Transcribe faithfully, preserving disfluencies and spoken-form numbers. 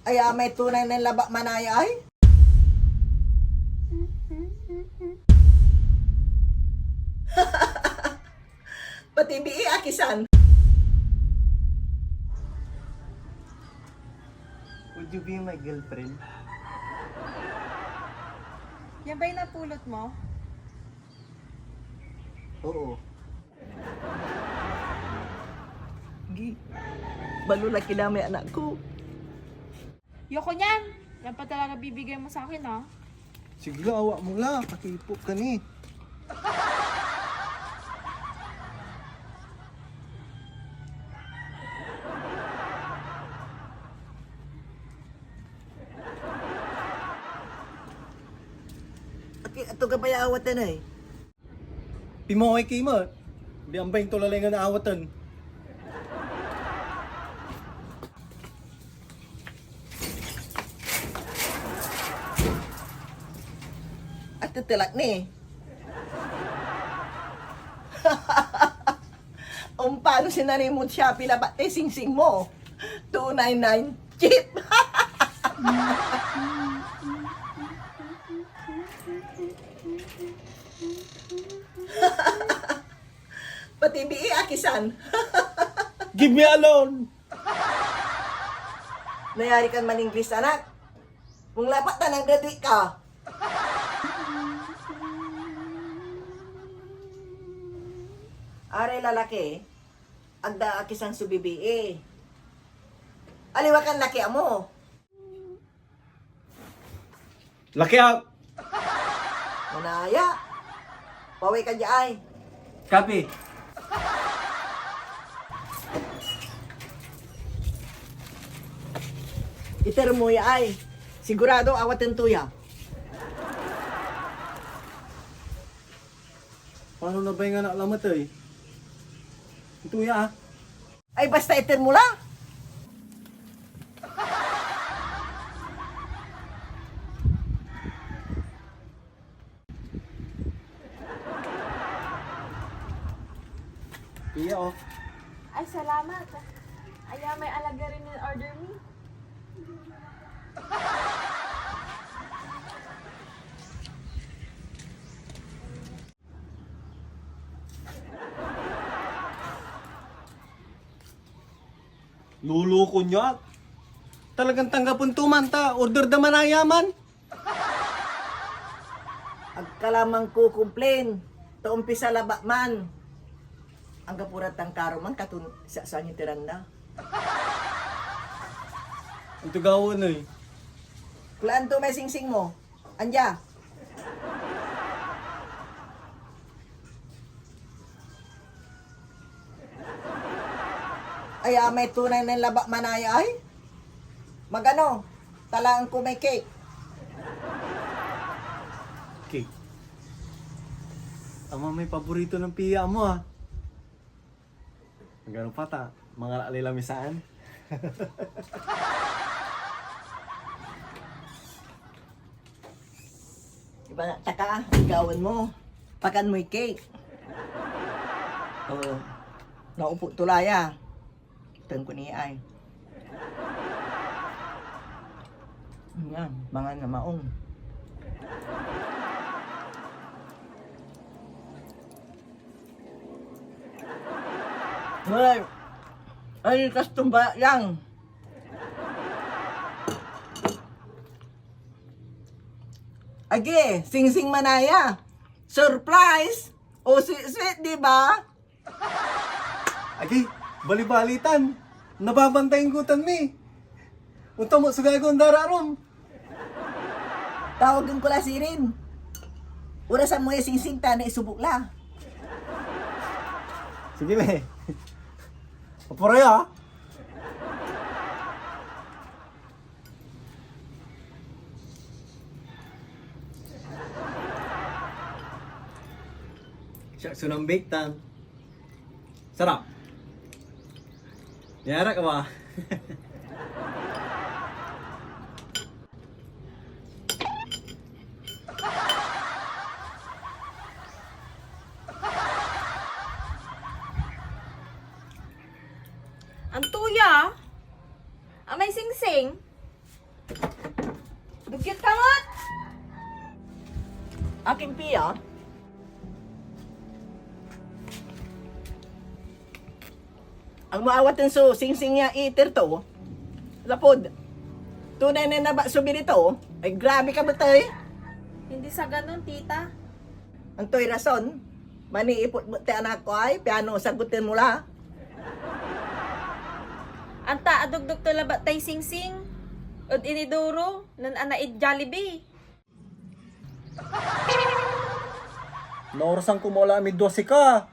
Aya may tunay nen labat manaya ay? Pati bii akisan. Would you be my girlfriend? Yan ba'y napulot mo? Oo. Gi, balo la ki la may anak ko. Yoko niyan! Yan pa talaga bibigay mo sa akin, ah. Sige la, awa mo la. Pakipot ka ni. Aki, ato ka pa ya awatan ay. Pimaway ki met. Di ambaing to lalay ngan aawatan. Atetelak ni. Ompano sinani mod Shopee labat tay singsing mo. Two nine nine. Cheap! Pati bii akisan. Give me alone! Nayari kan man-English, anak. Kung lapat ta nag-graduate ka. Aray lalaki, agda akisan so bibii. Aliwa kan laki amo. Laki ak! Manaya. Paway ka dia ay. Kapi. Iter mo ya ay. Sigurado awaten to ya. Paano na ba yung anak lamat ay? Ito ya ah. Ay, basta iter mo la. Iya, oh. Ay, salamat. Aya may alagarin in order mi. Loloko nia. Talagan tanggapen to man ta order da man ayaman. Agka la manko-complain ta ompisa labat man. Anggapo ra tan karo man katon sa, sa iteran da. Anto gawaen ey? Kulaan to may singsing mo. Anja? Ay, amay tunay nen labat manaya ay? Magano? Talaan ko may cake. Cake? Ama may paborito ng piya mo ah. Magano pa ta? Mangalak lay lamisaan? Iba na, taka, ligawan mo. Pakan mo'y cake. Oo. Naupo to la ya. Teng ko ni ay. Yan, mangan na maong. Ay, ay, kastumba yan. Agi, singsing manaya. Surprise! O, sweet-sweet, di ba? Agi, balibalitan. Nababantayan ko tan mi. Ontan mo so gagawaen da ra arum. Tawagen ko la sirin. Orasan mo ya singsing ta naisubok la. Sige, le. Apura ya, ah. Siak so nambake tan. Sarap. Niarak ka ba? Anto ya? Amay singsing? Dugyot ka met! Akin pia? Agmo awaten so singsing ya iter to, lapud tunay nen labat so bili to. Ay, grabe ka met ey. Hindi sa ganun, tita. Antoy rason? Maniipot met tay anak ko ay, piano sagoten mo la? Anta, adugdug to labat tay singsing ed inidoro nen anaid Jollibee. Naorasan ko mo la amid dose ka.